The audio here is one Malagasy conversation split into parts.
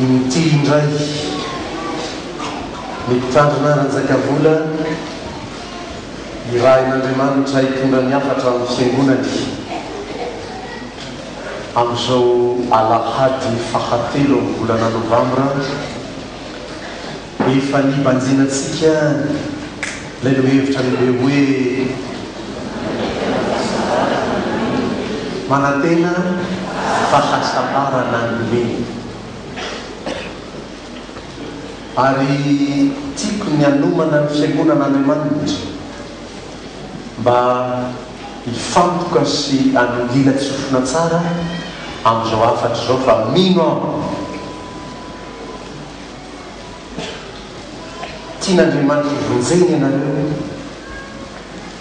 Inty indray ny Mpitandrina Ranjakavola irahin'Andriamanitra hitondra ny hafatra amin'ny Fiangonany amin'izao alahady fahatelo amin'ny volana novambra. Efa nibanjinantsika ilay lohahevitra lehibe hoe Manantena fahasambarana nomena. Ary tiako ny hanomana ny Fiangonan'Andriamanitra mba hifantoka sy hanongilan-tsofina tsara amin'izao hafatra izao fa mino aho Tian'Andriamanitra hovonjena ianareo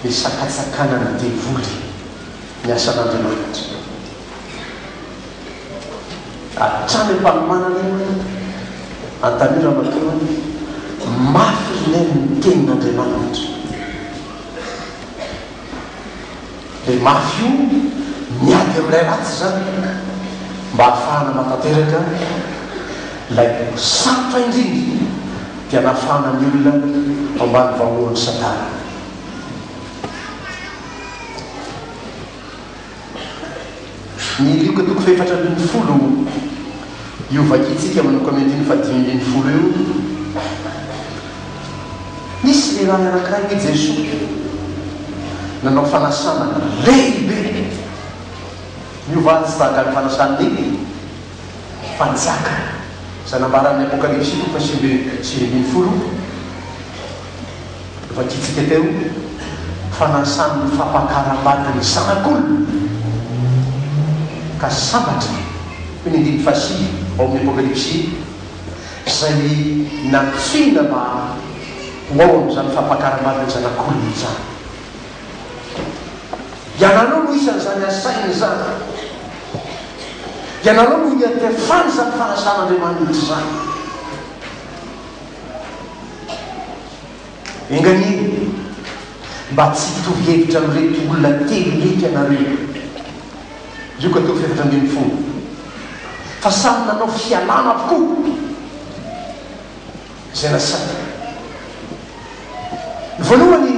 dia sakatsakanan'ny devoly ny asan'Andriamanitra. Hatrany am-panomanana io, antanio ramatoa, mafy ry neny ny tenin'Andriamanitra. Ilay mafy io miady amin'ilay ratsy izany mba hahafahana mahatanteraka ilay sarotra indrindra dia hanafahana ny olona ao ambany vahohon'i Satana. Ny Lioka toko fahefatra 18 io vakintsika manomboka amin'ny andininy fahadimy 15 io. Nisy lehilahy anankiray, hoy Jesoa, nanao fanasana lehibe. Niova tsy tahaka ny fanasan'ny mpanjaka, izay nambaran'ny Apokalypsy toko fahasivy 19, novakintsika teo, fanasan'ny fampakaram-badin'ny Zanak'olona, ka sambatra, hoy ny andininy fahasivy ao amin'ny Apokalypsy. izay nantsoina mba ho ao amin'izany fampakaram-badin'ny Zanak'olona izany. Ianareo no isan'izany asaina izany. Ianareo no iantefan'izany fanasan'Andriamanitra izany. Enga anie mba tsy hitovy hevitra amin'ireto olona telo ireto ianareo. Lioka toko faha-14. Fa samy nanao fialana avokoa izay nasaina. Ny voalohany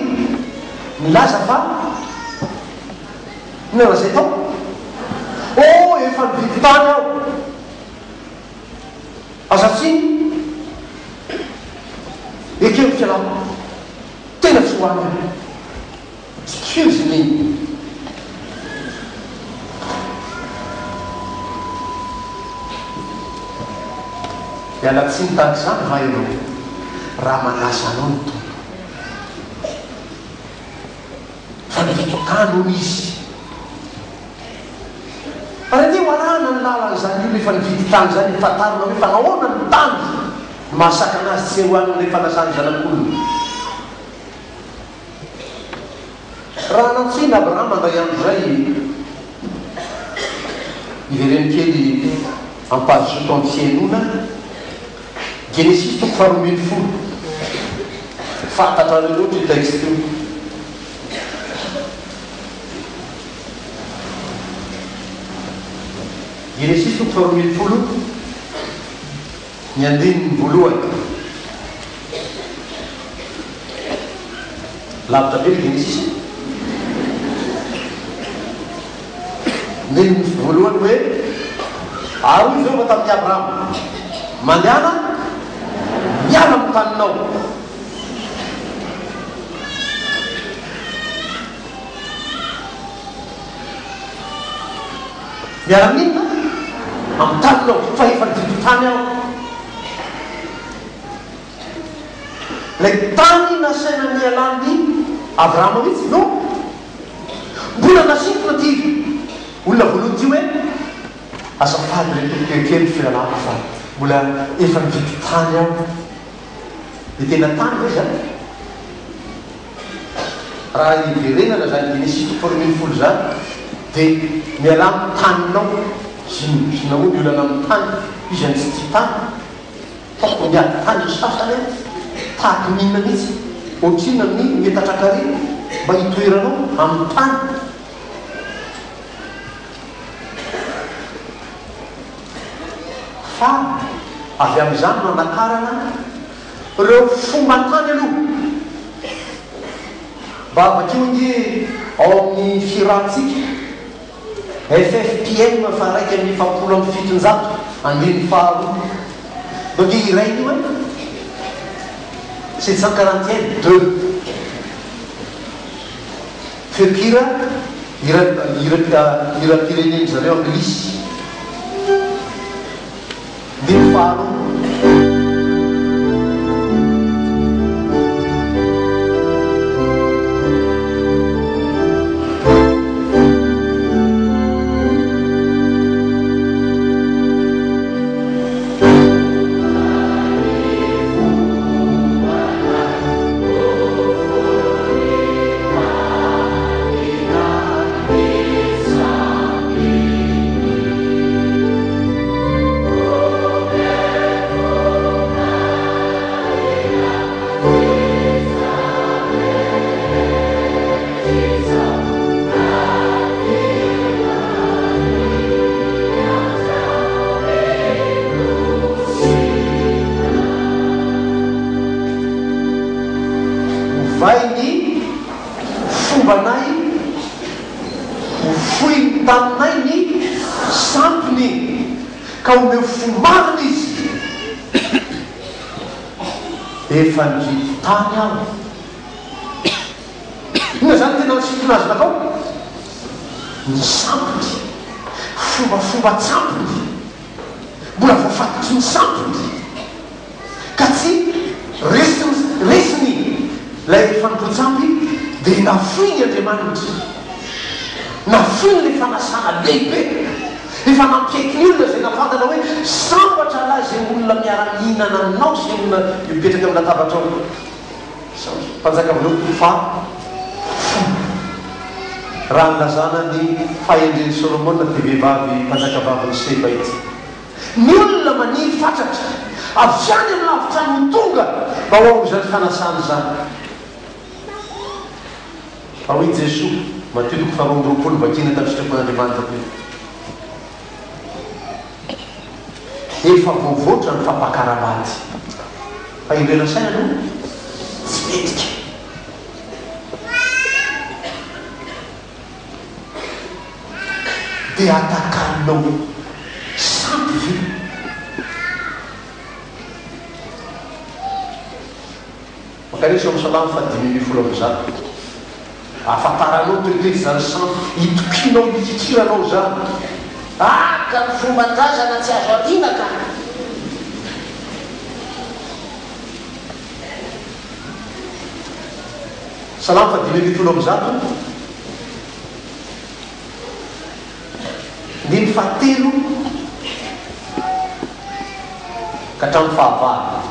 nilaza fa inona lazainy tao? Oh, efa nividy tany aho. Aza tsiny. Ekeo ny fialako. Tena tsy ho any aho. Excuse me. Miala tsiny tahaka izany va ianao raha manasa anao ny Tompo? Fa nividy tany hono izy. Ary andeha ho arahana ny lalan'izany olona efa nividy tany izany, fantarina hoe fa nahoana ny tany no mahasakana azy tsy ho any amin'ilay fanasan'ny zanak'olona. Raha nantsoina Abrahama indray andro izay, ivereno kely ampahazoto amin'ny fihainoana, Genesisy toko faharoa 12. Fantatrareo loatra io texte io. Genesisy toko faharoa 12. Ny andininy voalohany. Lavitra be ny Genesisy e. Andininy voalohany hoe, Ary hoy Jehovah tamin'i Abrahama, Mandehana miala amin'ny taninao. Miala amin'inona? Amin'ny taninao, fa efa nividy tany aho. Ilay tany nasaina nialan'i Abrahama mihitsy no mbola nasintona ity olona voalohany ity hoe, Azafady re tompoko ekeo ny fialako fa mbola efa nividy tany aho. Dia tena tany ve izany? Raha hiverenana izany Genesisy toko faharoa 12 izany dia mialà amin'ny taninao, inona moa ny olana amin'ny tany, iza no tsy tia tany, ataoko miady tany ny sasany an, tahaky ny inona mihitsy, ohatrinona ny metatra carré mba hitoeranao amin'ny tany. Fa. Avy amin'izany no anakarana ireo fomban-tany aloha. Mba vakio ange ao amin'ny fihirantsika, FFPM faha-741, andininy faharoa. Ndao ange hiraina io e! 741, deux. Feon-kira, hira, hira, hiram-pirenen-dry zareo anglisy. Andininy faharoa. Ovay ny fombanay ho fohy ny taninay ny sampiny ka omeo fo marina izy. Efa nividy tany aho. Inona izany tena nisintona azy nakao? Ny sampiny. Fombafomban-tsampiny. Mbola voafatotry ny sampiny. Ka tsy resiny resiny ilay fanompoan-tsampy dia nafoiny Andriamanitra. Nafoiny ilay fanasana lehibe. Efa nampiaiky ny olona izay nafantatra hoe sambatra lahy izay olona miara-mihinana aminao sy olona mipetraka amin'ny latabatrao. Misaotra. Mpanjaka voalohany toko faha folo. Raha nilazana ny fahendren'i Solomona ity vehivavy mpanjakavavin'i Seba ity. Ny olona maniry fatratra avy any amin'ny lavitra any ho tonga mba ho ao amin'izany fanasana izany. Fa hoy Jesoa, Matio toko faha 22, vakina tamin'ny sitrapon'Andriamanitra teo. Efa voavoatra ny fampakaram-bady. Fa ireo nasaina no tsy mendrika. Dia atakalonao sampy ve? Mankanesa eo amin'ny Salamo faha 115. Ahafantaranao toetoetra izany sampy itokianao ifikiranao izany. Ah ka ny fomban-drazana tsy azo ariana ka! Salamo faha 115, andininy fahatelo ka hatramin'ny fahavalo.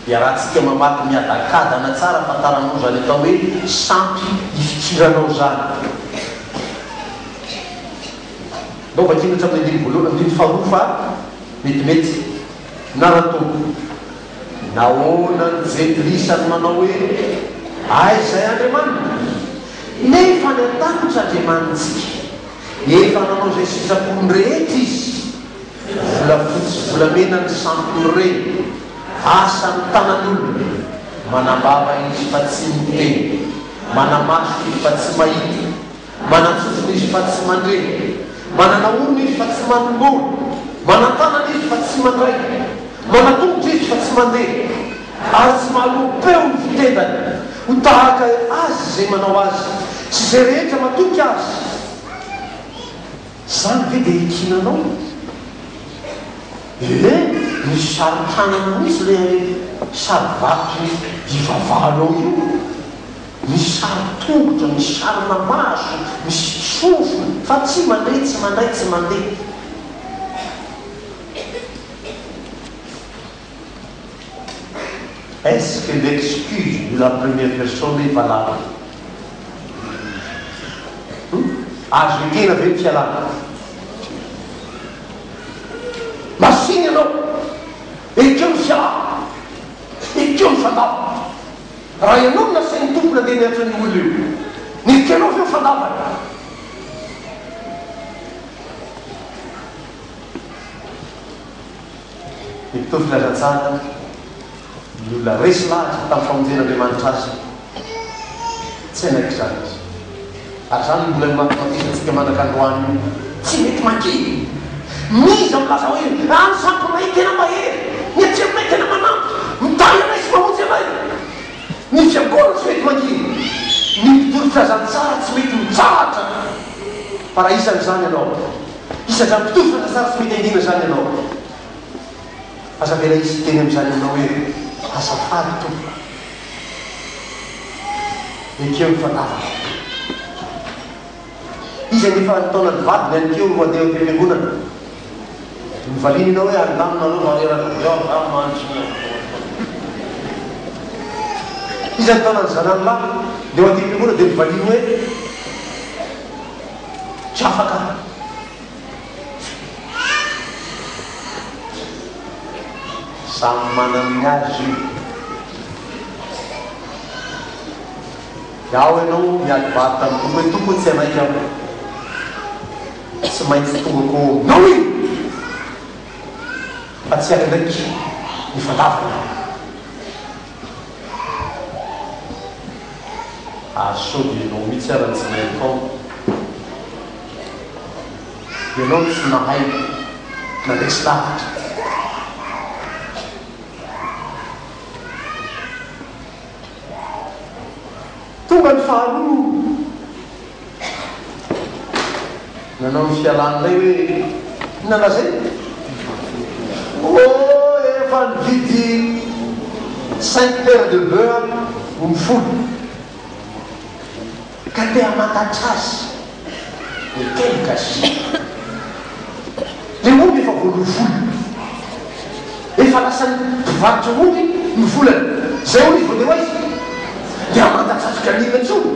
Iarahantsika mamaky miadakadana tsara ahafantaranao izany atao hoe sampy ifikiranao izany. Ndao vakiana hatramin'ny andininy voalohany, andininy faharoa fa metimety. Na Ratompo. Nahoana ny jentilisa no manao hoe, Aiza i Andriamanitra? Nefa any an-danitra Andriamanitsika. Efa nanao izay sitrapony rehetra Izy. Volafotsy sy volamena ny sampin'ireny. Asan'ny tanan'olona. Manambava izy fa tsy miteny. Manamaso izy fa tsy mahita. Manan-tsofina izy fa tsy mandre. Manana orona izy fa tsy manongona. Manan-tanana izy fa tsy mandray. Manan-tongotra izy fa tsy mandeha. Ary tsy mahaloa-peo ny fitendany. Ho tahaka azy izay manao azy, sy izay rehetra matoky azy. Izany ve dia ekinanao? Ee, misy sary tanana mihitsy ilay sary vato ivavahanao io. Misy sary tongotra, misy sarina maso, misy sofina, fa tsy mandre, tsy mandray, tsy mandeha. Est-ce que l'excuse de la première personne est valable? Hum? Azo ekena ve ny fialana? Masina ianao, ekeo ny fialana, ekeo ny fandavana. Raha ianao no nasain'ny Tompo nandeha niantra an'io olona io, nekenao ve ho fandavana? Ny mpitory filazantsara, ny olona resy lahatra tamin'ny famonjen'Andriamanitra azy, tsy hanaiky izany izy. Ary izany no mbola nimatimatesantsika mandraka androany io. Tsy mety mangina. N'iza milaza hoe, Ah, ny sampinay tena mahery, ny aty aminay tena manampy, mitahy anay sy mamonjy anay. Ny fiangonana tsy mety mangina. Ny mpitory filazantsara tsy mety mitsahatra. Fa raha isan'izany ianao, isan'izany mpitory filazantsara tsy mety hangina izany ianao, aza avela hisy hiteny amin'izany aminao hoe, Azafady tompoko, ekeo ny fandavako. Izy anefa nitaona ny vadiny ihany koa ho handeha ao am-piangonana. Novaliany ianao hoe, Andamina aloha fa reraka be aho za mandry. Izy nitaona ny zanany lahy ndeha ho aty am-piangonana dia novaliany hoe, Tsy afaka aho. Samy manana ny azy io. Dia ao ianao miady varotra amin'ny Tompo hoe, Tompo o, tsy hanaiky aho. Tsy maintsy tongako ao aminao iny, fa tsy hanaiky ny fandavana aho. Ary sao dia ianao mihitsy ara no tsy nahay nitaona? Ianao no tsy nahay nandresy lahatra. Tonga ny faharoa nanao ny fialany indray hoe inona lazainy? Oh, efa nividy cinq paires de bœufs aho, omby folo. Ka te hamantatra azy ny teny gasy. Le omby efa voaloa vola. Efa lasan'ny mpivarotra omby ny volany. Zay hono izy vao ndeha ho aiza? Ndeha hamantatra azy ganina intsony.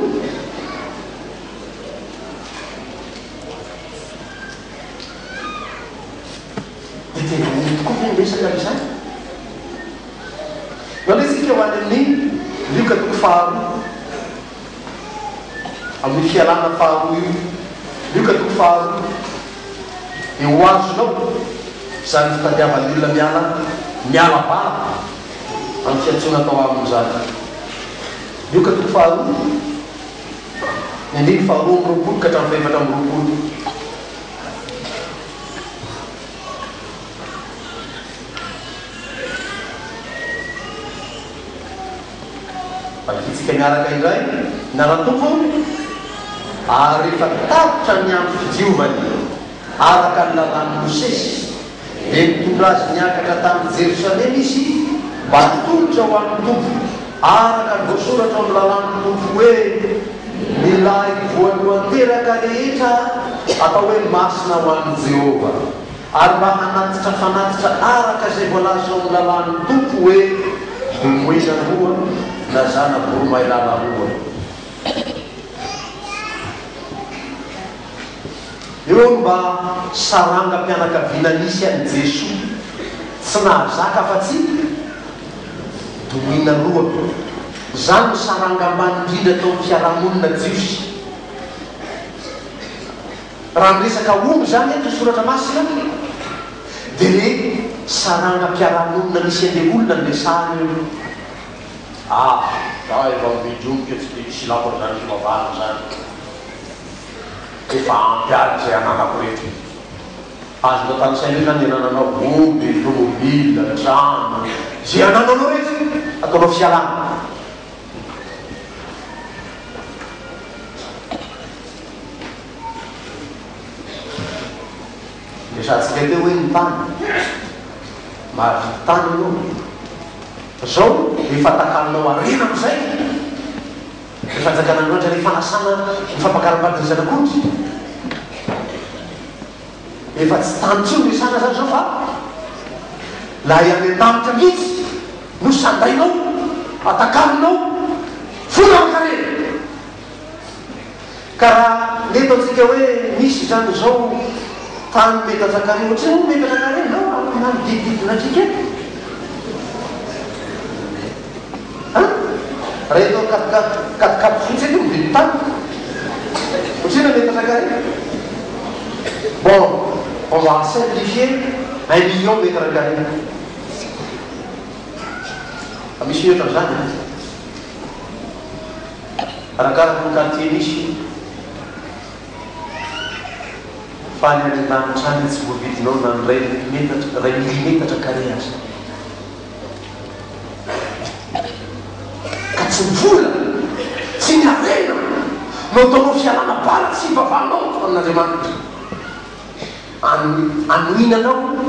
Dia tena omby tokoa ve ny resaka amin'izany? Naleha isika ho any amin'ny Lioka toko faharoa. Amin'io fialana faharoa io, Lioka toko faharoa, dia ho azonao izany fitadiavan'ny olona miala miala bala amin'ny fiantsoana atao aminy izany. Lioka toko faharoa, ny andininy faharoa amby roapolo ka hatramin'ny fahefatra amby roapolo. Vakintsika miaraka indray ny anaran-Tompo, Ary rehefa tapitra ny andro fidiovany araka ny lalàn'i Mosesy, dia nitondra azy niakatra tany Jerosalema izy mba hatolotra ho an'ny Tompo, araka ny voasoratra ao amin'ny lalàn'ny Tompo hoe, Ny lahy voalohan-teraka rehetra atao hoe masina ho an'i Jehovah. Ary mba hanatitra fanatitra araka izay voalaza ao amin'ny lalàn'ny Tompo hoe, Domohina roa na zana-boromailala roa. Eo no mba sarangam-pianakaviana nisy an'i Jesoa, tsy nahazaka afa-tsy domohina roa. Izany no saranga ambany indrindra teo amin'ny fiarahamonina jiosy. Raha miresaka omby izany eto ny soratra masina dia le sarangam-piarahamonina misy an'le olona no resahana eo. Ah, za efa mividy omby ka tsy dia misy ilako an'izany fivavahana izany. Efa ampy ahy izay ananako rehetra. Azonao tanisaina eo izany ny anananao, omby, tomobile, trano, izay anananao rehetra ataonao fialana. Resahantsika teo hoe ny tany. Mahavidy tany ianao. Zao efa takalonao harena amin'izay. Ny fanjakan'Andriamanitra ilay fanasana ny fampakaram-badin'ny zanak'ondry. Efa tsy tany intsony resahana zany zao fa lay any an-danitra mihitsy no sandainao, atakalonao vola aman-karena. Ka raha ny eto antsika hoe misy izany izao tany metatra carré, ohatrinona moa metatra carré izao amin'ny manodidididina antsika eto? An? Raha eto Ankadikady fotsy eto mividy tany, ohatrinona metatra carré? Bon, on va simplifier, un million mètre carré. Fa misy mihoatra an'izany an! Arakaraka ny quartier misy io. Fa any any an-danitra any tsy voavidinao na ny iray milimetatra, iray milimetatra carré aza. Ka tsy ny vola, tsy ny harena no ataonao fialana bala tsy hivavahanao amin'Andriamanitra. Anohinanao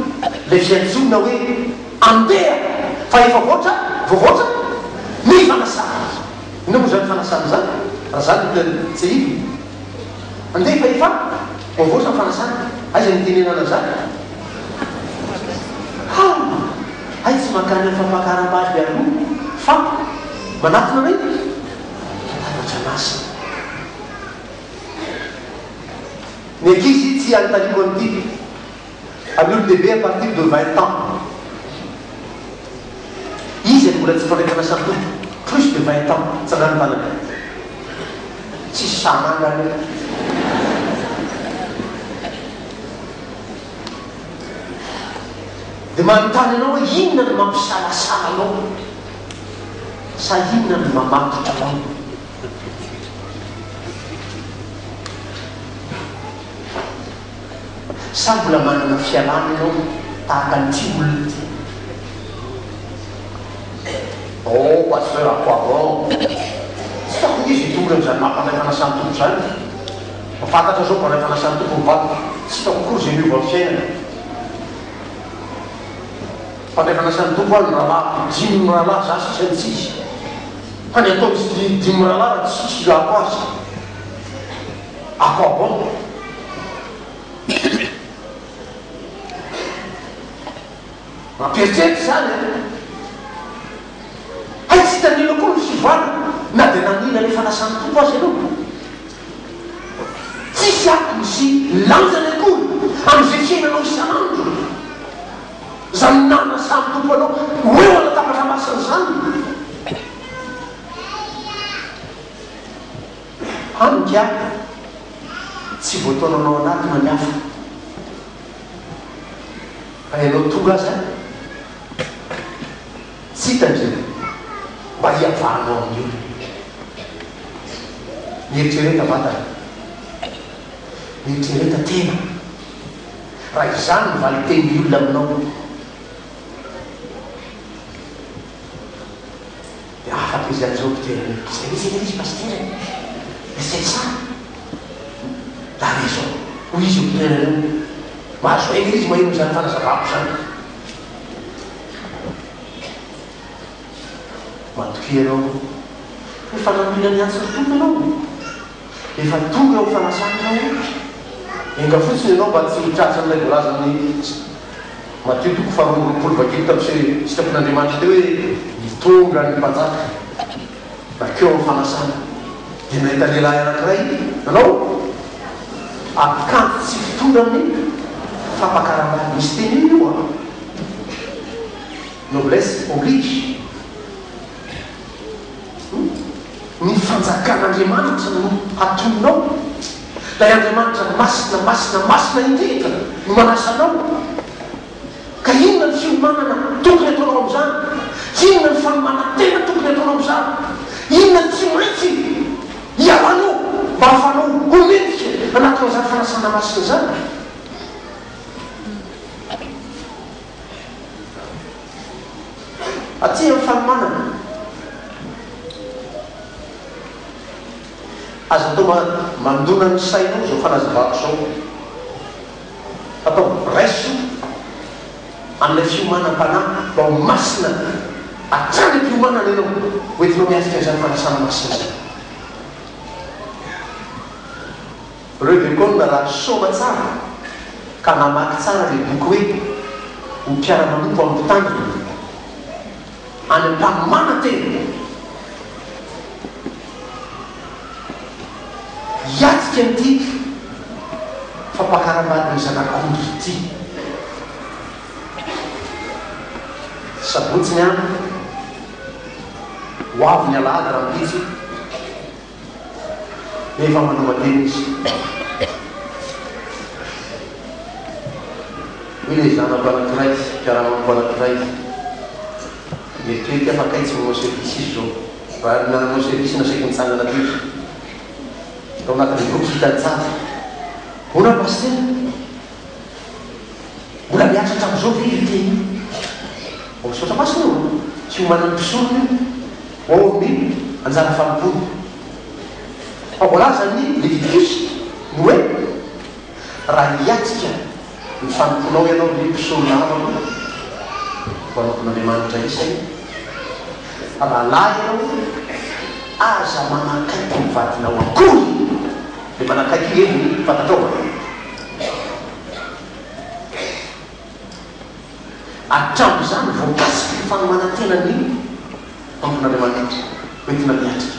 ilay fiantsoana hoe andeha fa efa voatra, voavoatra ny fanasana. Inona moa izany fanasana izany raha izany no tena tsehivina? Andeha fa efa voavoatra ny fanasana. Aiza no itenenana an'izany? Ha! Hay tsy mankany amin'ny fampakaram-bady aloha fa manatona ny latabatra masina. Ny ankizy tsy anontaniako an'ity fa ny olon-dehibe à partir de 20 ans. Iza no mbola tsy mpandray fanasan'ny Tompo plus de 20 ans? Tsangano ny tanana. Tsisy sahy mangana eo. Dia manontany anao hoe inona no mampisalasala anao? Sa inona no mamatotra anao? Sa mbola manana fialana ianao tahaka an'ity olona ity? Oh pasteur à quoi bon? Tsy hitako ange izay tory amin'izany maha mpandray fanasan'ny Tompo izany. Fa fantatra zao mpandray fanasan'ny Tompo ny vadiko. Tsy hitako akory izay miova amin'ny fiainana. Mpandray fanasan'ny Tompo aho ny rahalahiko, dimy mirahalahy za sisa ny tsisy. Fa ny ataony tsy dimy mirahalahy raha tsy ilako azy. À quoi bon? Mampieritreritra izany an! Hay tsy hitan'ny olona koa ny fiovana na dia nanila ilay fanasan'ny Tompo aza ianao. Tsisy akony sy lanjany akory amin'izay fiainanao isan'andro izany nanasan'ny Tompo anao ho eo an-latabatra masina izany. Hany ka tsy voataonanao hanatona ny hafa. Fa ianao tonga aza tsy hitandrina mba hiavahanao amin'ny olona. Mieritrereta vatana. Mieritrereta tena. Raha izany ny valin-tenin'ny olona aminao, dia afaka izy amin'izao mpitera hoe, izay mihitsy anie izy pasitera e! Mais c'est ça la raison, hoy izy io mpitera io. Mahazo aina izy maheno izany fanazavako izany. Matokia ianao fa efa namela ny antson'ny Tompo ianao. Efa tonga eo amin'ny fanasana ianao. Enga fotsiny ianao mba tsy ho tratran'ilay voalazan'ny Matio toko faha 22 vakiko tamin'ny sitrapon'Andriamanitra teo hoe ny tonga ny mpanjaka nankeo amin'ny fanasana dia nahita lehilahy anankiray nanao akanjo tsy fitondra amin'ny fampakaram-bady. Misy teny io an! Noblesse oblige. Ny fanjakan'Andriamanitra no hatoninao. Ilay Andriamanitra masina, masina, masina indrindra no manasa anao. Ka inona ny fiomanana tokony ataonao amin'izany? Inona ny fanomanan-tena tokony ataonao amin'izany? Inona ny tsy maintsy hialanao mba hahafahanao ho mendrika hanatona izany fanasana masina izany? Aty amin'ny fanomanana. Aza atao mandona ny sainao izao fanazavako izao. Ataovy raiso amin'ilay fiomanam-panahy mba ho masina hatrany am-piomanana ianao ho entinao miatrika an'izany fanasana masina izany. Reo dekona raha soma tsara ka namaky tsara le boky hoe Ho mpiara-manompo amin'ny mpitandrina any am-panomanan-tena hiatrika an'ity fampakaram-badin'ny zanak'ondry ity. Sabotsy ny andro, ho avy ny alahady rahampitso. Efa manova-tena izy. Hoy ilay zanako anankiray, mpiara-manompo anankiray. Mieritreritra aho fa kay tsy manao service izy izao. Raha nanao service nasaiko nitsangana teo izy. Tao anatin'ny groupe hitany tsara. Ahoana Pasitera? Mbola mihatra hatramin'izao ve io teny io? Ao misaotra masina io an! Fiomanan'ny mpisorona io. Ho ao amin'ny anjara fanompoana. Fa voalazan'ny Leviticus ny hoe raha hiatrika ny fanompoanao ianao ry mpisorona havako, mpanompon'Andriamanitra isany, raha lahy ianao, aza manakaiky ny vadinao akory. Ilay manakaiky io heviny fantatrao va? Hatramin'izany voakasiky ny fanomanan-tenan'ny mpanompon'Andriamanitra hoentina miatrika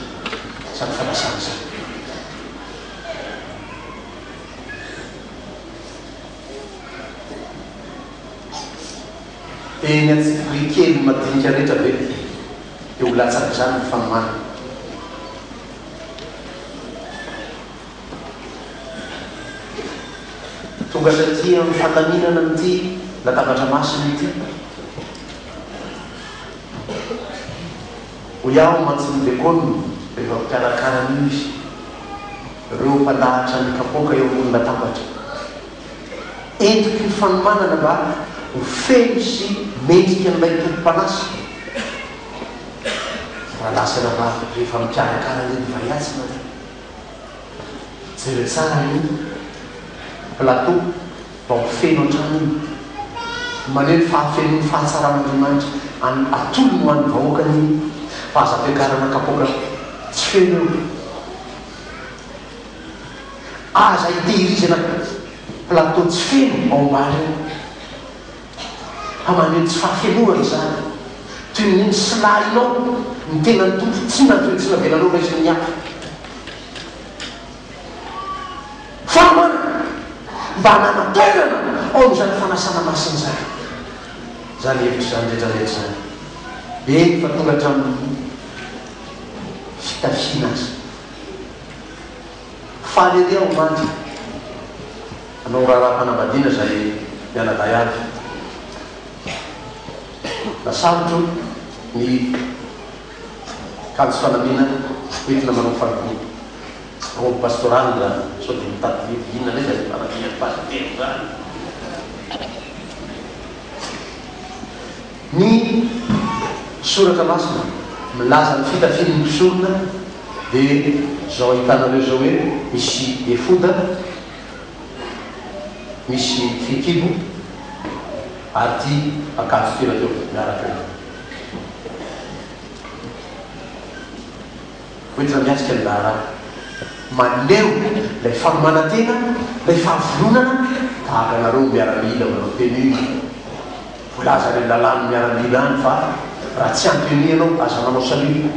izany fanasana izany. Dia ny antsipirihy kely madinika rehetra ve dia ho latsak'izany ny fanomanana? Tonga taty amin'ny fandaminana an'ity latabatra masina ity. Hoy aho mantsy ny dekôna rehefa mpikarakara an'io izy, ireo mpandahatra ny kapoaka eo ambony latabatra. Endriky ny fanomanana mba ho feno sy mendrika an'ilay Tompo mpanasa. Raha lasa anabavy rehefa mikarakara an'ilay divay atsy nareo. Jereo tsara io plateau mba ho feno hatrany io. Maneho ny fahafenoan'ny fahatsaran'Andriamanitra any atolony ho an'ny vahoakany iny fa aza ampiakarana kapoaka tsy feno eo. Aza itehirizana plateau tsy feno ao ambany ao. Fa maneho tsy fahafenoana izany. Toy ny nisilahinao ny tenan'ny Tompo tsy nanjohy tsy navelanao raisin'ny hafa. Fanomanana mba hanana-toerana ao amin'izany fanasana masina izany. Izany hevitra izany rehetra rehetra izany. Eny fa tonga hatramin'ny fitafiana aza. Faly ery aho omaly hanao raharaham-panambadiana izay mianadahy avy. Nasarotro ny akanjo fanamiana hoentina manao fanompoana. Robe pastorale izany, sao dia mitady hevitra inona indray izany fanamian'ny pasitera izany. Ny Soratra Masina milaza ny fitafian'ny mpisorona dia izao ahitanareo izao hoe misy efoda, misy fehikibo ary ity akanjo ity rahateo miaraka eo. Hoentina miatrika ny raharaha. Maneho ilay fanomanan-tena, ilay fahavononana tahaka anareo miaramila manao tenue. Voalaza any amin'ny lalàn'ny miaramila any fa raha tsy en tenue ianao aza manao salut.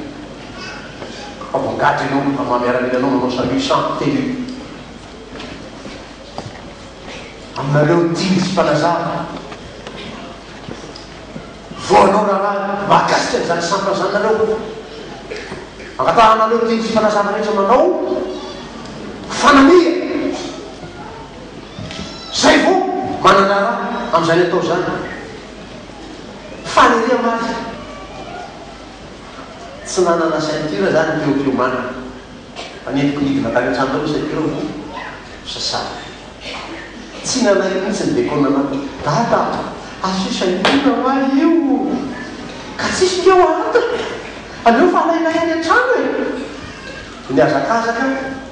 Fa voagadra ianao amin'ny maha miaramila anao manao salut sans tenue. Aminareo tily sy mpanazava. Voanao rahalahy mahakasika an'izany sampana izany nareo. Angatahanareo teny sy mpanazava rehetra manao fanamia. Zay vao manan-draharaha amin'izany atao izany. Faly ery amaly. Tsy nanana ceinture zany teo am-piomanana. Fa nentiko nidina tany an-trano tao ny ceinture vao sasana. Tsy nanaiky mihitsy ny dekona anah. Dada a! Asio ceinture hoa io! Ka tsisy keo ato e! Aleo fa alainay any an-trano e! Nihazakazaka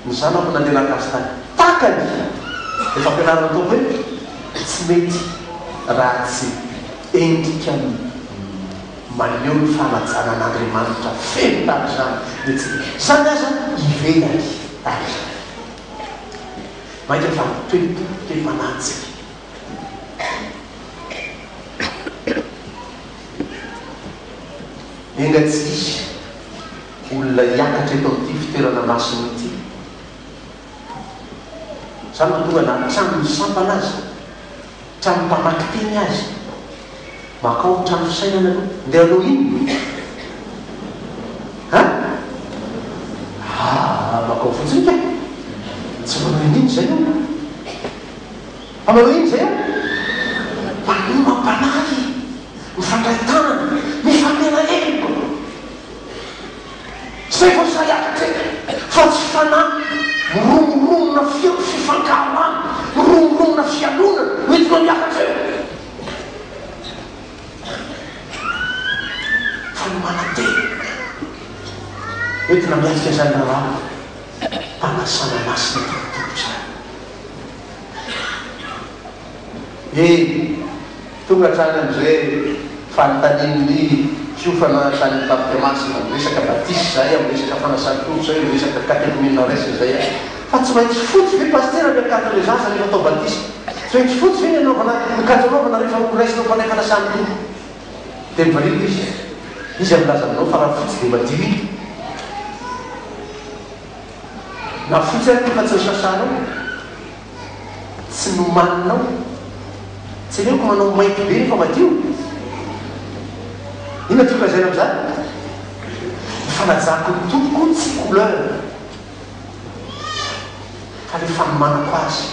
ny zanako nandeha naka azy tany. Takany ilay fampianarana ataoko hoe tsy mety raha tsy endrika maneho ny fanajana an'Andriamanitra feno tahaka izany ny antsika. Izany aza ivelany tahaka izany. Mainka fa ny toe-po, toe-panahintsika. Enga tsy hisy olona hiakatra eto amin'ity fitoerana masina ity. Izany no mahatonga na hatramin'ny sampana aza, hatramin'ny mpamaky teny aza, makao trano fisainana aloha, ndeha hanao inona? An? Ah, makao fotsiny kay! Tsy manao inona izay eo. Fa manao inona izay eo? Manomam-panahy, mifandray tanana, mifamela heloka. Zay vao sahy hiakatra eto. Fa tsy fanahy miromoromona fifankahalana, miromoromona fialonana no entinao miakatra eo. Fa ny manantena entina miatrika izany raharaha fanasana masina tamin'ny Tompo izany. Eny, tonga hatrany amin'izay fanontanian'ny mpiofana tany amin'ny Tafika Masina, miresaka batisa izahay, miresaka fanasan'ny Tompo izahay, miresaka katekomena raisina izahay, fa tsy maintsy fotsy ve Pasitera ny akanjon'ilay zaza rehefa atao batisa? Tsy maintsy fotsy ve ny anaovana ny akanjo anaovana rehefa ho raisina ho mpandray fanasan'ny Tompo? Dia nivaliako izy, Iza milaza aminao fa raha fotsy dia madio iny? Na fotsy ary nefa tsy nosasanao, tsy nomaninao, tsy aleoko manao mainty be nefa madio? Inona tiako lazaina amin'izany? Ny fanajako ny Tompoko tsy couleur fa le fanomanako azy.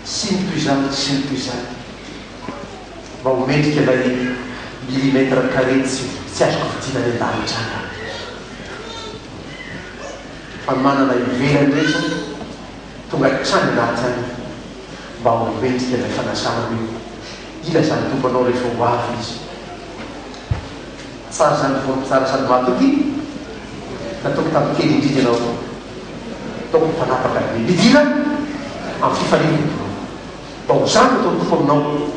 Sy ny toy izany sy ny toy izany. Mba ho mendrika ilay millimètre carré tsy tsy azoko vidiana any an-danitra any aho. Fanomanana ivelany rehetra tonga hatrany anaty any mba ho mendrika ilay fanasana hoe ilazan'ny Tompo anao rehefa ho avy Izy. Tsara izany ry Tompo tsara sady mahatoky nataoko tamin'ny kely indrindra ianao Ataoko mpanapaka ny midira amin'ny fifaliana ny Tompo. Mba ho izany no ataon'ny Tompo aminao,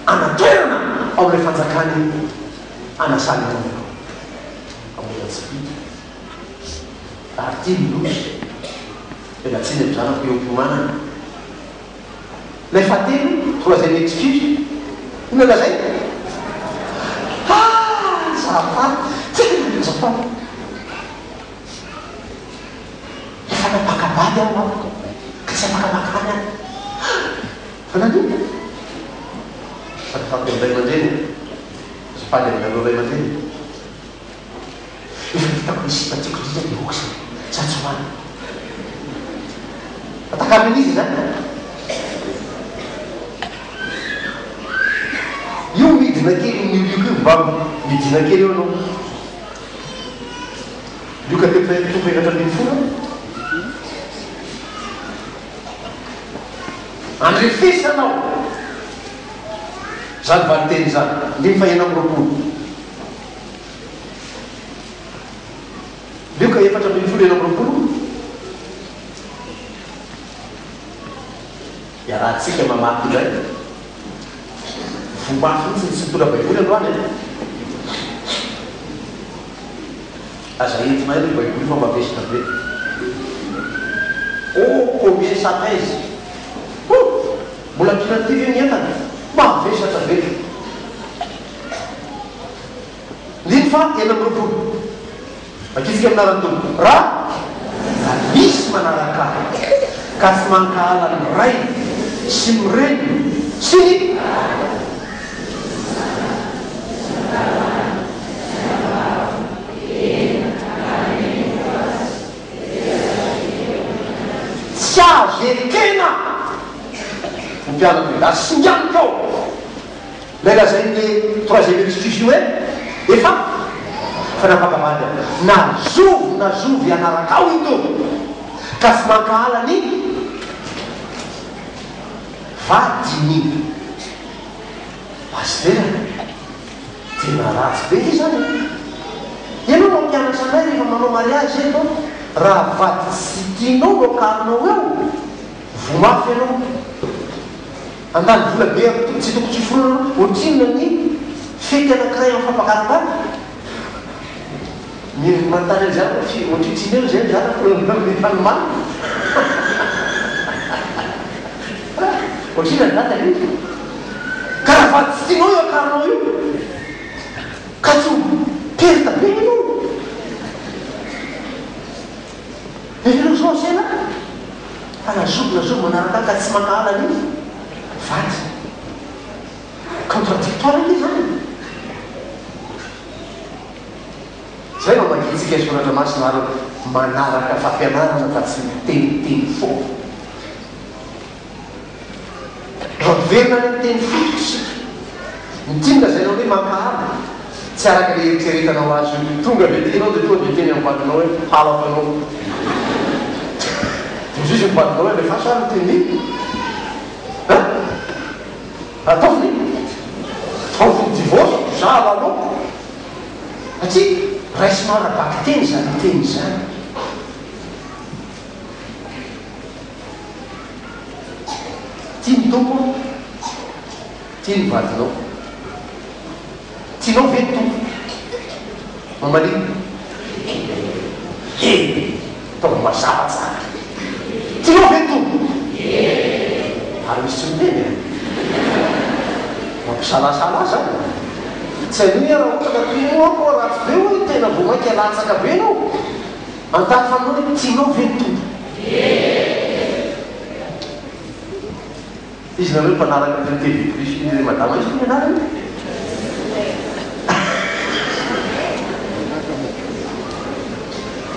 hanan-toerana ao amin'ilay fanjakany hanasany anao ianao. Fa mbola tsy vita. Ary ity ny loza. Miala tsiny amin'ny zanako eo am-piomanana. Ilay fahatelo, troisième excuse, inona lazainy? Ah! Azafady, tena azafady. Efa nampaka-bady aho an! Ka tsy afaka makany aho. Fa naninona? Azafady amin'ny ray aman-dreny e! Azafady aminareo ray aman-dreny e! Efa hitako ny sipa tiako indrindra dia ok zay, za tsy ho any. Fa takalon'iza izany? Io midina kely io lioka io, mba midina kely eo aloha. Lioka toko 14. Andrefesanao izany valinteny izany. Andininy faha-26. Lioka 14 26. Iarahantsika mamaky indray. Voa mafy mihitsy ny tsy nitondra Baiboly androany e! Aza entina eo ny Baiboly fa mavesatra be. Oh combien ça pèse! Hoo! Mbola ampiana an'ity ve ny entana? Mavesatra be! Andininy faha 26. Vakitsika amin'ny anaran'ny Tompo. Raha raha misy manaraka Ahy, ka tsy mankahala ny rainy sy ny reniny sy ny. Tsy azo ekena ho mpianatro e! Ary singaniko ao ilay lazain'le troisième excuse io hoe efa efa nampaka-bady aho. Na zovy na zovy hanaraka ao i Tompo ka tsy mankahala ny vadiny. Pasitera, tena ratsy be ve zany e? Ianao mampianatra anay rehefa manao mariage eto raha vady tsy tianao no akarinao eo, voa mafy ianao. Handany vola be amin'ny tsy tokony tsy foronana ohatrinona ny fety anankiray amin'ny fampakaram-bady? Ny manontany an'izany hoe fi ohatrinona eo izay ny zanako no fanomanana? Ohatrinona ny data io? Ka raha vady tsy tianao io akarinao io ka tsy ho perte be ianao. Ianareo zao asaina fa na zoky na zoky manaraka ahy ka tsy mankahala ny vady. Contradictoire ange izany e! Izay no amakiantsika ny soratra masina ary manaraka fampianarana fa tsy miteniteny foana. Raha miverina any amin'ny teny fototra isika, ny tiany lazaina hoe mankahala. Tsy araka ilay eritreretanao azy io. Tonga avy aty ianao dia tonga dia miteny amin'ny vadinao hoe halako anao. Dia hoy izy ny vadinao hoe alefaso ary ny tenue. Hein? Ataovy ny ataovy ny divorce, za halaloko. Satria raisinao ara-bakiteny izany teny izany. Tia ny Tompo aho. Tia ny vadinao. Tianao ve ny Tompo? Mamalia. Eny. Ataovy mazava tsara. Tianao ve ny Tompo? Ary misy tsy miteny e? Mampisalasala ahy zany. Tsy hainao raha ohatra ka tianao aho koa ratsy be hoy tena vao mainka latsaka be ianao. Anontany faninao hoe tianao ve ny Tompo? Izy nareo mpanaraka an'ireny TV plus iny re madama iza moa ny anarany?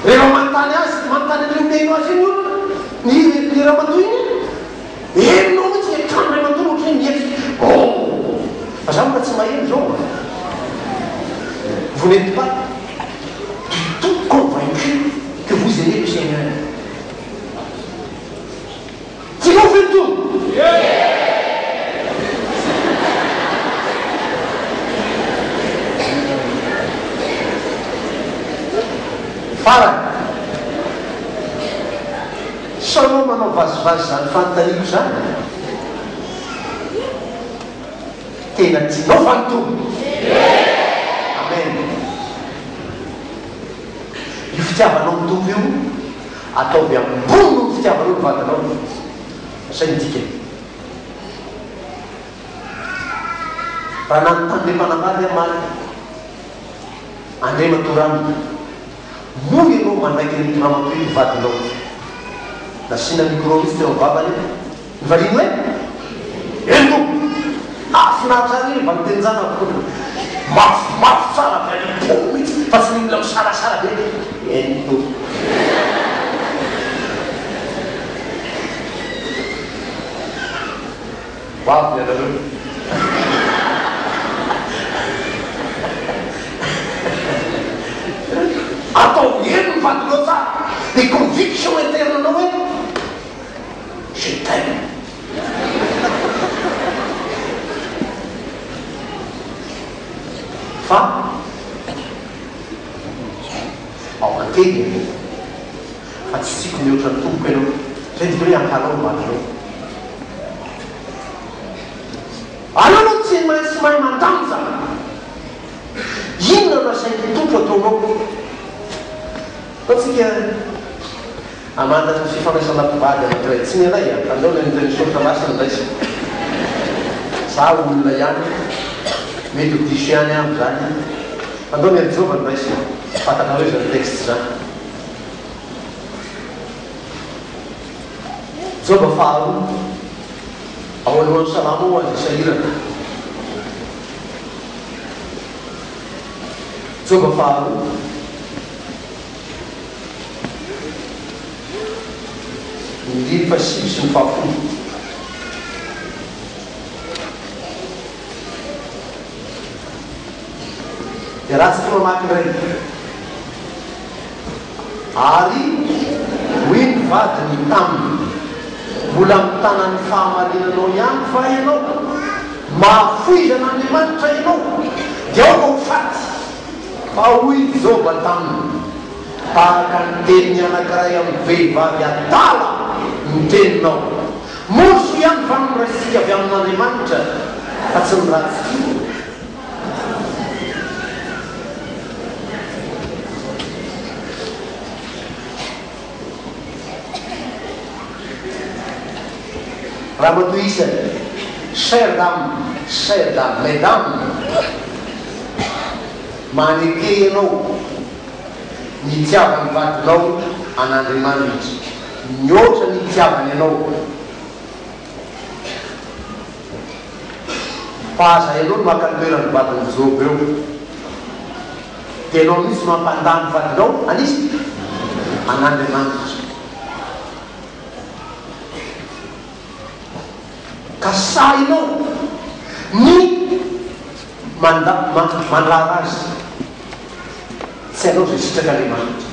Rehefa manontany azy, manontany an'ireo mihaino azy iny olona, ny ny ramatoa iny, henonao mihitsy ilay trano iray manontolo ohatran'ny hoe mihetsika. Oh! Fa za mbola tsy maheno izao an! Vous n'êtes pas du tout convaincu que vous aimez le Seigneur. Tianao ve ny Tompo? Farany, sao ianao manao vazivazy izany fanontaniako izany? Tena tianao va ny Tompo? Amen. Io fitiavanao ny Tompo io, Ataovy ambony noho ny fitiavanao ny vadinao. Zay ny dikany. Raha nanontany ilay mpanambady aho omaly, Andriamatoa Rama, moa ianao manaiky an'ito ramatoa ito vadinao? Nasiana micro mihitsy teo amin'ny vavany, Nivaliany hoe, Eny tompoko! Nahafinaritra ahy ny valin-tenin-janako. Mafimafy tsara avy any am-po mihitsy fa tsy ny olona misarasara be. Eny tompoko. Ho avy ny anareo. Ataovy eny ny vadinao tsara. Ny conviction interne-nao hoe. Je t'aime. Fa aoka teny e! Fa tsy tiako mihoatra ny tompoko ianao. Zay dikany hoe ankahalao ny vadinao. Aleo aloha tsy maintsy mahay mandanja. Inona no asain'ny Tompo ataonao? Ataontsika. Hamantatra ny fifandraisana mpivady anankiray. Tsy ny anay an! Aleo ilay miteny soratra masina no raisina. Za olona ihany, mety ho diso ihany aho amin'izany. Andao ny an'i Joba no raisina. Fantatrareo izany texte izany. Joba faharoa, ao alohan'ny salamo ao aza sahirana. Joba faharoa. Ny andininy fahasivy sy ny fahafolo. Dia ratsy ny mamaky indray. Ary hoy ny vadiny taminy, Mbola mitana ny fahamarinanao ihany va ianao? Mahafoiza an'Andriamanitra ianao, dia aoka ho faty. Fa hoy Joba taminy, Tahaka ny tenin'ny anankiray amin'ny vehivavy adala ny teninao. Moa soa ihany va no raisintsika avy amin'Andriamanitra, fa tsy ny ratsy koa? Ramatoa isany, Chère dame, chère dame, mesdames, maneke ianao ny hitiavan'ny vadinao an'Andriamanitra mihoatra ny hitiavany anao. Fa aza ianao no maka ny toeran'ny vadin'i Joba eo. Dia ianao mihitsy no hampandà ny vadinao an'iza? An'Andriamanitra. Ka sahinao ny. Manda, mandrara azy tsy hanao izay sitrak'Andriamanitra.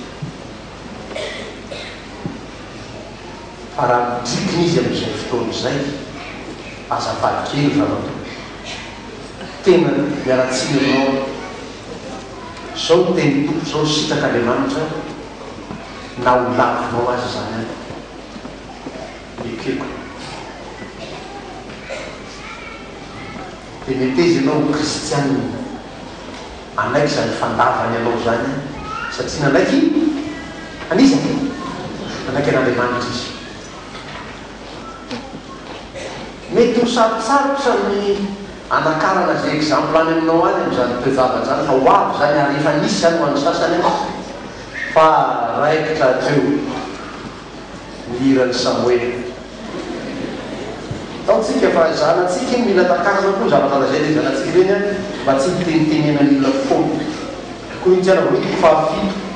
Fa raha midrikina izy amin'izay fotoana izay, azafady kely ry ramatoa, tena miala tsiny aminao aho, izao ny tenin'ny Tompo, izao ny sitrak'Andriamanitra, na ho lavinao aza izany an, ekeko. Dia meteza ianao ho kristianina hanaiky izany fandavany anao izany satria nanaiky an'iza? Nanaiky an'Andriamanitra izy. Mety ho sarotsarotra ny hanakarana izay exemple any aminao any amin'izany toe-javatra izany fa ho avy izany ary efa nisy izany ho an'ny sasany fa raikitra hatreo. Ny hiran'i Samoela. Ataontsika fa zanatsika iny mila takarina koa ny zavatra lazain'ireny zanatsika ireny an, mba tsy hitenitenenan'ny olona foana. Korintiana voalohany toko fahafito.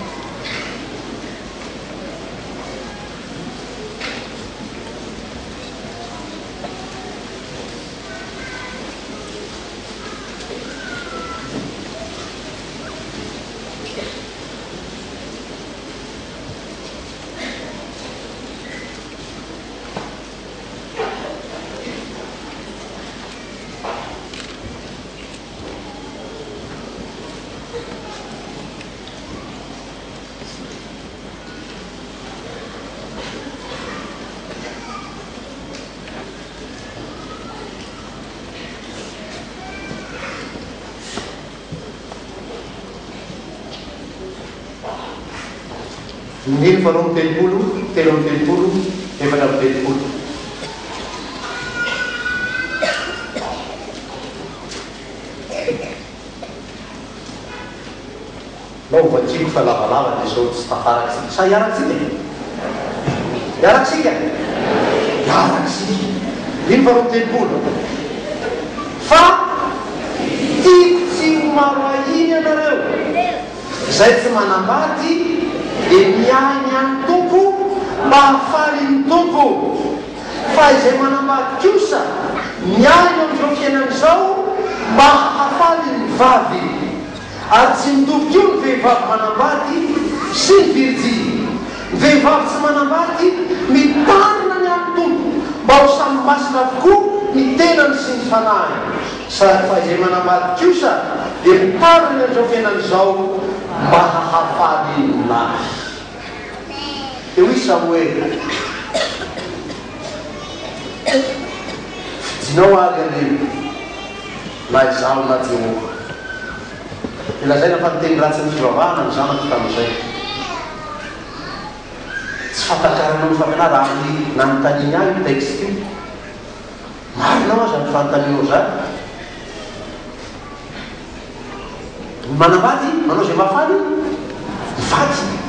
Andininy faharoa amby telopolo, 33, 34. Nao hovakiko fa lavalava dia izao tsy tafaraka isika. Sa hiaraka isika? Hiaraka isika? Hiaraka isika. Andininy faharoa amby telopolo. Fa tiako tsy ho maro ahiana ianareo. Izay tsy manambady dia miahy ny an'ny Tompo mba hahafaly ny Tompo. Fa izay manambady kosa miahy ny amin'izao fiainana izao mba hahafaly ny vavy. Ary tsy mitovy koa ny vehivavy manambady sy ny virjiny. Ny vehivavy tsy manambady mitandrina ny an'ny Tompo mba ho samy masina avokoa ny tenany sy ny fanahiny. Sady fa izay manambady kosa dia mitariny an'izao fiainana izao mba hahafaly ny lahy. Dia hoy Samoela, Fidinao àry anio, na izaho na Jehovah. Dia lazaina fa niteny ratsy ny fivavahana ny zanako tamin'izay. Tsy fahatakaranao ny fampianarana, ary nanontaniany ahy io texte io. Marina hoa zany fanontanianao zany. Ny manambady manao izay mahafaly ny vadiny.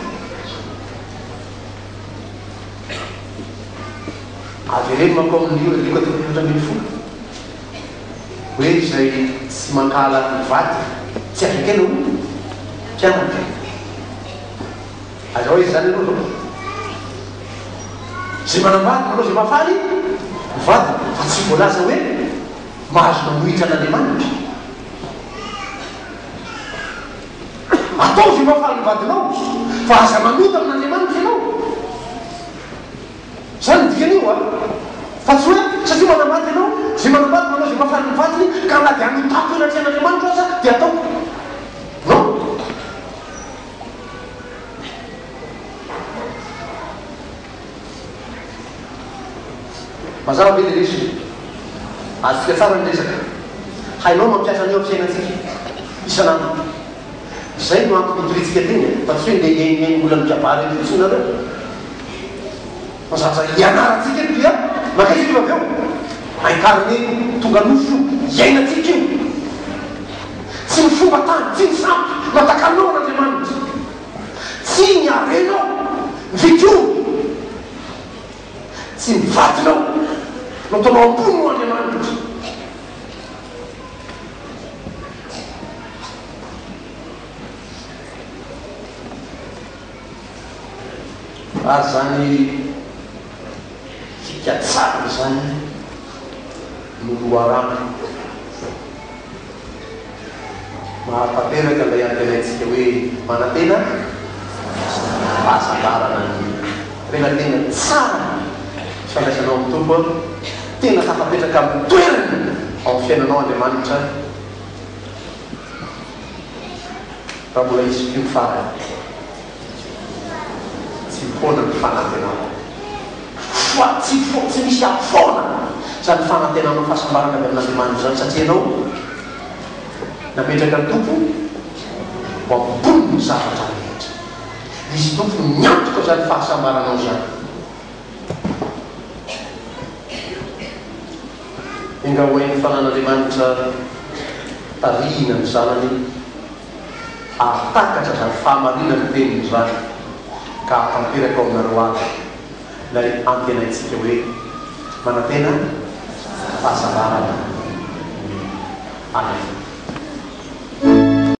Avereno manko amin'ny Lioka toko 14 hoe izay tsy mankahala ny vadiny tsy azo ekena ho mpianatra. Aiza ho aiza izany ianao izao? Izay manambady manao izay mahafaly ny vadiny, fa tsy voalaza hoe mahazo manohitra an'Andriamanitra. Ataovy izay mahafaly ny vadinao, fa aza manota amin'Andriamanitra ianao. Izany no dikan'io an! Fa tsy hoe satria manambady ianao, izay manambady manao izay mahafaly ny vadiny, ka na dia hanotako eo anatrehan'Andriamanitra aza dia ataoko. Non! Mazava ve le lesona? Azontsika tsara ny resaka. Hainao mampiasa an'io amin'ny fiainantsika isan'andro. Izay no antony itoriantsika teny e, fa tsy hoe ndeha hihainohaino olona mikabary eto fotsiny nareo. Fa zavatra ianarantsika eto dia mankaiza io avy eo? Incarné tonga nofo io, iainantsika io. Tsy ny fomba tany, tsy ny sampy no atakalonao an'Andriamanitra. Tsy ny harenao, ny vitiomby, tsy ny vadinao no ataonao ambony noho Andriamanitra. Ary izany fikatsahana izany no loharano. Mahatanteraka ilay antenaintsika hoe manantena fahasambarana ny Rehefa tena tsara ny fifandraisanao amin'ny Tompo, tena tafapetraka amin'ny toerany ao amin'ny fiainanao Andriamanitra, raha mbola hisy koa ny farany, tsy foana ny fanantenanao. Fa tsy tsy misy hahafoana izany fanantenanao fahasambarana avy amin'Andriamanitra izany satria ianao Nametraka ny Tompo ho ambonin'ny zavatra rehetra. Izy Tompo no miantoka izany fahasambaranao izany. Enga ho hain'ny fanan'Andriamanitra tarihina ny zanany hahatakatra izany fahamarinan'ny teniny izany ka hahatanteraka ao aminareo avy ilay antenaintsika hoe manantena fahasambarana ny any.